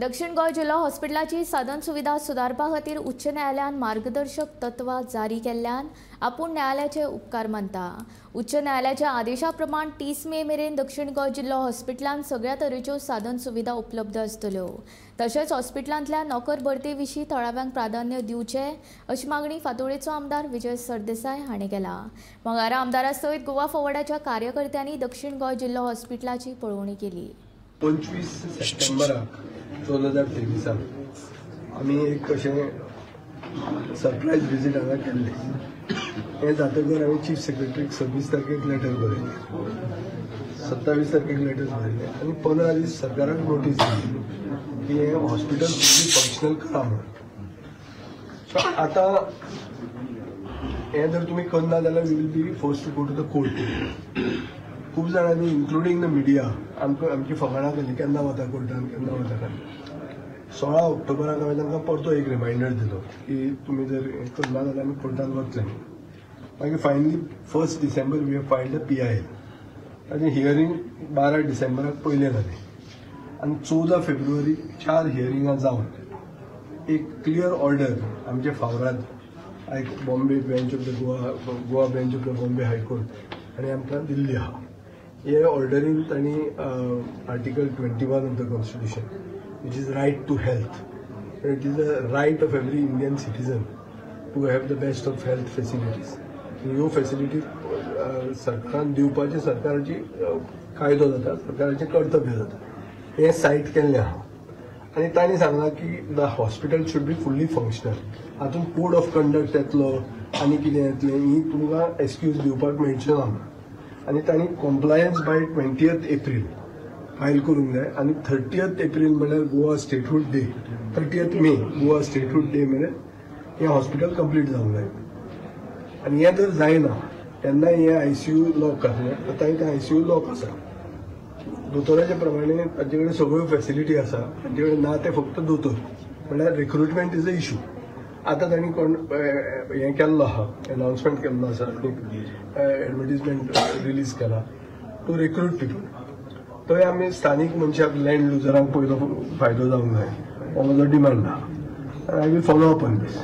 दक्षिण गोंय जिल्हो हॉस्पिटलाची साधन सुविधा सुदारपा खातीर उच्च न्यायालयान मार्गदर्शक तत्वां जारी केल्ल्यान आपूण न्यायालयाचे उपकार मानता. उच्च न्यायालयाच्या आदेशा प्रमाण 30 मे मेरेन दक्षिण गोंय जिल्हो हॉस्पिटलांत सगळ्या तरेच्यो साधन सुविधा उपलब्ध आसतल्यो. तशेंच हॉस्पिटलांतल्या नोकर भरती विशीं थळाव्यांक प्राधान्य दिवचें अशी मागणी फातोडेचो आमदार विजय सरदेसाय हांणी केला. मंगळारा आमदारा सयत गोवा फॉरवर्डाच्या कार्यकर्त्यांनी दक्षिण गोंय जिल्हो हॉस्पिटलाची पळोवणी केली. 25 सप्टेंबराक 2023 आमी एक अशें सरप्रायज विजीट हांगा केल्लें. हें जातकर हांवें चीफ सेक्रेटरीक 26 तारखेक लेटर बरयलें, 27 तारखेक लेटर बरयलें आनी 15 दीस सरकाराक नोटीस दिली की हें हॉस्पिटल फुल्ली फंक्शनल करा म्हणून. सो आतां हें जर तुमी करना जाल्यार we will be force to go to the court. खूब जाणांनी इन्क्लुडींग the media आमकां आमची फकाणां केली, केन्ना वता कोर्टान, केन्ना वता केन्ना. 16 ऑक्टोबराक हांवें तांकां परतो एक रिमायंडर दिलो की तुमी जर हें करना जाल्यार आमी कोर्टान वतले. मागीर finally 1 December we have filed the PIL. ताजें हियरींग 12 डिसेंबराक पयलें जालें आनी 14 फेब्रुवारी 4 हियरिंगां जावन एक क्लियर ऑर्डर आमच्या फावराद Bombay bench of the Goa bench of the Bombay high court आनी आमकां दिल्ली आहा. हे ऑर्डरीन तांणी Article 21 of the Constitution, which is right to health, it is a right of every Indian citizen to have the best of health facilities. ह्यो facilities सरकारान दिवपाचें सरकाराची कायदो जाता, सरकाराचें कर्तव्य जाता. हें सायट केल्लें आहा आनी तांणी सांगलां की the hospital should be fully functional. हातूंत कोड ऑफ कंडक्ट येतलो आनी कितें येतलें ही तुमकां एक्सक्यूज दिवपाक मेळचें ना. आनी तांणी कॉम्प्लायन्स बाय 20 एप्रील फायल करूंक जाय आनी 30 एप्रील म्हणल्यार Goa statehood day, 30 May Goa statehood day मेरेन हें हॉस्पिटल कंप्लीट जावंक जाय. आनी हें जर जायना तेन्ना हें आयसीयू लॉक आसलें, आतां तें आयसीयू लॉक आसा. दोतोराच्या प्रमाणे तांचे कडेन सगळ्यो फेसिलिटी आसा, तांचे कडेन ना तें फक्त दोतोर, म्हणल्यार रिक्रुटमेंट is a issue. आतां तांणी कोण हें केल्लो आहा, एनावन्समेंट केल्लो आसा, एडवर्टीजमेंट रिलीज केला टू रिक्रूट पिपल. थंय आमी स्थानीक मनशाक लँड लुजरांक पयलो फायदो जावंक जाय हो म्हजो डिमांड आहा. I will follow up on this.